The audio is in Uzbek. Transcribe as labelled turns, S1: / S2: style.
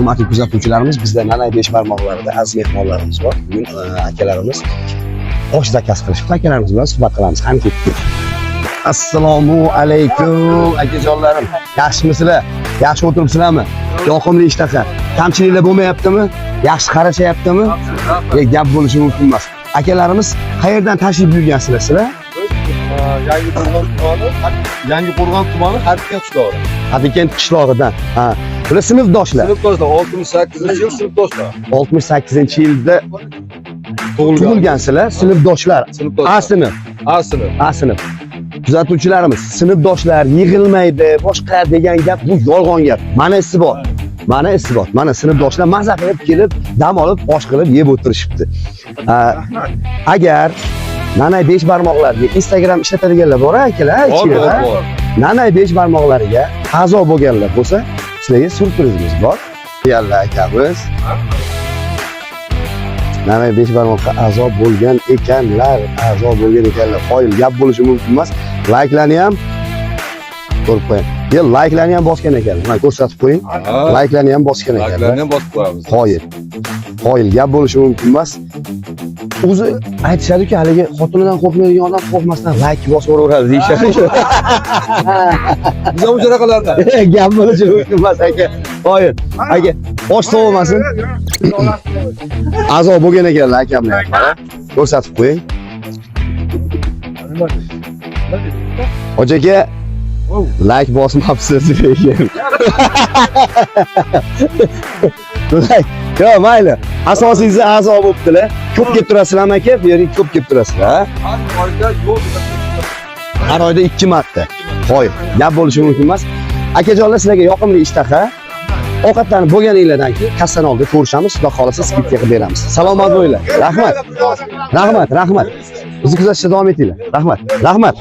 S1: Hurmatli kuzatuvchilarimiz, bizda Nanay beshbarmoqlarida aziz mehmonlarimiz bor. Bugun akalarimiz osh заказ qilishibdi. Akalarimiz bilan suhbat qilamiz. Qani, ketdik. Assalomu alaykum, akajonlarim. Yaxshimisizlar? Yaxshi o'tiribsizlarmi? Yoqimli ishtaha. Kamchiliklar bo'lmayaptimi? Yaxshi qarashayaptimi? Gap bo'lishi mumkin emas. Akalarimiz, qayerdan tashrif buyurgansizlar sizlar?
S2: Yangiqo'rg'on tumani, Yangiqo'rg'on tumani, Xatikent qishlog'i.
S1: Xatikent qishlog'idan. Ha. Bular sinfdoshlar.
S2: Sinfdoshlar, 68-yil sinfdoshlar.
S1: 68-yilda
S2: Tug'ilgan.
S1: tug'ilgansizlar, sinfdoshlar.
S2: Sinfdoshlar.
S1: A sinf.
S2: A sinf.
S1: A sinf. Kuzatuvchilarimiz, sinfdoshlar yig'ilmaydi, boshqa degan gap bu yolg'on gap. Mana isbot. Mana isbot. Mana sinfdoshlar maza qilib kelib, dam olib, osh qilib yeb o'tirishibdi. Ha, agar Nanay besh barmoqlarga Instagram ishlatadiganlar bor akalar,
S2: Bor,
S1: ichida,
S2: bor,
S1: ha?
S2: bor.
S1: Nanay besh barmoqlariga a'zo bo'lganlar bo'lsa, sizlarga syurprizimiz bor. Yalla, akamiz. Nanay besh barmoqqa a'zo bo'lgan ekanlar, a'zo bo'lgan ekanlar. Qoyil, gap bo'lishi mumkin emas. Layklarni ham ko'rib qo'ying. Yo, layklarni ham bosgan ekanlar. Mana, ko'rsatib qo'ying.
S2: Ha,
S1: Layklarni ham bosgan ekanlar.
S2: Layklarni ham bosib qo'yamiz.
S1: Qoyil. Qoyil, gap bo'lishi mumkin emas. O'zi aytishadiki, haligi xotinidan qo'rqmaydigan odam qo'rqmasdan layk bosib yuboraveradi deyishadi.
S2: Biz ham o'shanaqalardan.
S1: Gap bo'lishi mumkin emas, aka. Qoyil. Aka, osh sovimasin. A'zo bo'lgan ekanlar akamlar. Mana, ko'rsatib qo'ying. Hoji aka, layk bosmabsiz lekin. Layk. Yo'q, mayli. Asosiysi a'zo bo'libdilar. Ko'p kelib turasizlarmi, aka? Bu yerga ko'p kelib turasizlar, ha?
S2: Har oyda yo'q.
S1: Har oyda 2 marta. Qoyil. Gap bo'lishi mumkin emas. Akajonlar, sizlarga yoqimli ishtaha. Ovqatlanib bo'lganinglardan keyin kassani oldida ko'rishamiz. Xudo xohlasa, скидка qilib beramiz. Salomat bo'linglar. Rahmat. Rahmat, rahmat. Bizni kuzatishda davom etinglar. Rahmat. Rahmat.